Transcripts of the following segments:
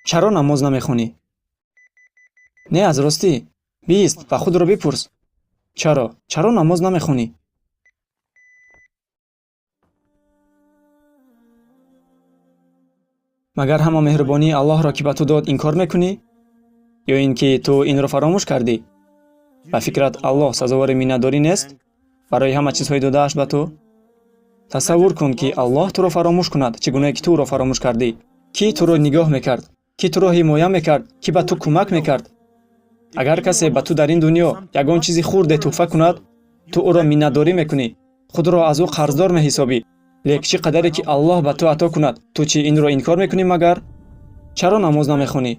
Чаро намоз намехонӣ? Не, аз ростӣ. Биист ва худро бипурс. Чаро? Чаро намоз намехонӣ? Магар ҳама меҳрубонии Аллоҳро, ки ба ту дод, инкор мекунӣ? Ё ин ки ту инро фаромӯш кардӣ? Ба фикрат, Аллоҳ сазовори миннатдорӣ нест барои ҳама чизҳои додааш ба ту? Тасаввур кун, ки Аллоҳ туро фаромӯш кунад, чӣ гунае ки ту ӯро фаромӯш кардӣ. Кӣ туро нигоҳ мекард? Кӣ туро ҳимоя мекард? Кӣ ба ту кӯмак мекард? Агар касе ба ту дар ин дунё ягон чизи хурде тӯҳфа кунад, ту ӯро миннатдорӣ мекунӣ, худро аз ӯ қарздор меҳисобӣ. Лек чӣ қадаре ки Аллоҳ ба ту ато кунад, ту чӣ инро инкор мекунӣ магар? Чаро намоз намехонӣ?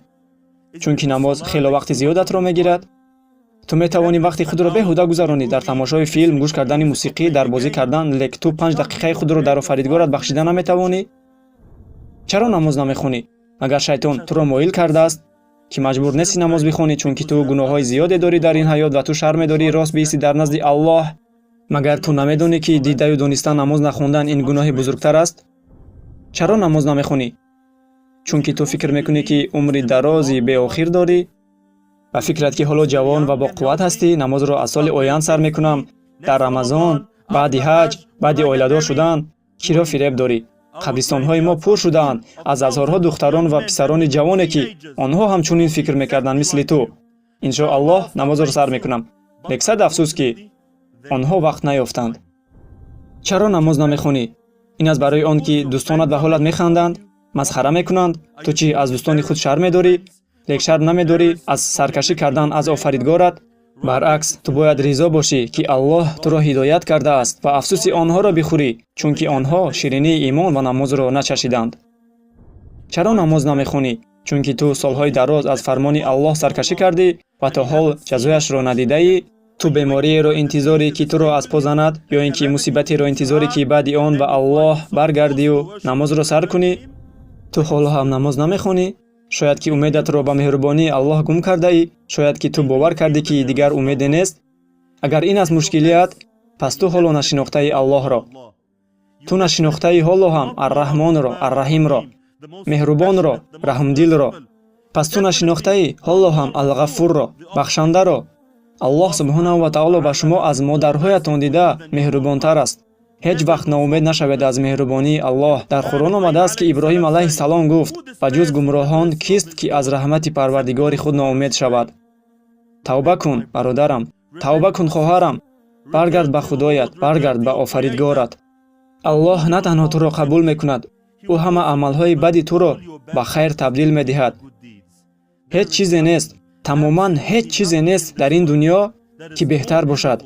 Чунки намоз хело вақти зиёдатро мегирад? Ту метавонӣ вақти худро беҳуда гузаронӣ дар тамошои филм, гӯш кардани мусиқӣ, дар бозӣ кардан, лек ту 5 дақиқаи худро дар офаридгорат бахшида наметавонӣ? Чаро намоз намехонӣ? Магар шайтон туро моил кардааст, ки маҷбур нестӣ намоз бихонӣ, чунки ту гуноҳҳои зиёде дорӣ дар ин ҳаёт ва ту шарм медорӣ рост биистӣ дар назди Аллоҳ? Магар ту намедонӣ, ки дидаю дониста намоз нахондан ин гуноҳи бузургтар аст? Чаро намоз намехонӣ? Чунки ту фикр мекунӣ, ки умри дарози беохир дорӣ? Ба фикрат, ки ҳоло ҷавон ва боқувват ҳастӣ, намозро аз соли оянд сар мекунам, дар Рамазон, баъди ҳаҷ, баъди оиладор шудан. Киро фиреб дорӣ? Қабристонҳои мо пур шудаанд аз ҳазорҳо духтарон ва писарони ҷавоне, ки онҳо ҳам чунин фикр мекарданд, мисли ту: иншоаллоҳ, намозро сар мекунам. Лек сад афсӯс, ки онҳо вақт наёфтанд. Чаро намоз намехонӣ? Ин аз барои он ки дӯстонат ба ҳолат механданд, масхара мекунанд? Ту чӣ, аз дӯстони худ шарм медорӣ, лек шарм намедорӣ аз саркашӣ кардан аз офаридгорат? Баръакс, ту бояд ризо бошӣ, ки Аллоҳ туро ҳидоят кардааст, ва афсӯси онҳоро бихӯрӣ, чунки онҳо ширинии имон ва намозро начашиданд. Чаро намоз намехонӣ? Чунки ту солҳои дароз аз фармони Аллоҳ саркашӣ кардӣ ва то ҳол ҷазояшро надидаӣ? Ту бемориеро интизорӣ, ки туро аз по занад, ё ин ки мусибатеро интизорӣ, ки баъди он ба Аллоҳ баргардию намозро сар кунӣ? Ту ҳоло ҳам намоз намехонӣ? Шояд ки умедатро ба меҳрубонии Аллоҳ гум кардаӣ? Шояд ки ту бовар кардӣ, ки дигар умеде нест? Агар ин аст мушкилият, пас ту ҳоло нашинохтаи Аллоҳро. Ту нашинохтаи ҳоло ҳам Арраҳмонро, Арраҳимро, меҳрубонро, раҳмдилро. Пас ту нашинохтаи ҳоло ҳам Алғафурро, бахшандаро. Аллоҳ субҳонаҳу ва таоло ба шумо аз модарҳоятон дида меҳрубонтар аст. Ҳеҷ вақт ноумед нашавед аз меҳрубонии Аллоҳ. Дар Қуръон омадааст, ки Иброҳим алайҳиссалом гуфт: ба ҷуз гумроҳон кист, ки аз раҳмати Парвардигори худ ноумед шавад? Тавба кун, бародарам, тавба кун, хоҳарам. Баргард ба Худоят, баргард ба офаридгорат. Аллоҳ на танҳо туро қабул мекунад, ӯ ҳама амалҳои бади туро ба хайр табдил медиҳад. Ҳеҷ чизе нест, тамоман ҳеҷ чизе нест дар ин дунё, ки беҳтар бошад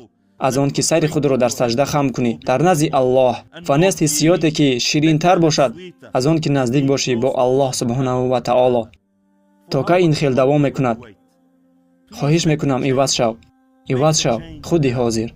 аз он ки сари худро дар сажда хам кунӣ дар назди Аллоҳ, ва нест ҳиссиёте, ки ширинтар бошад аз он ки наздик бошӣ бо Аллоҳ субҳонаҳу ва таоло. То кай ин хел давом мекунад? Хоҳиш мекунам, иваз шав, иваз шав худи ҳозир.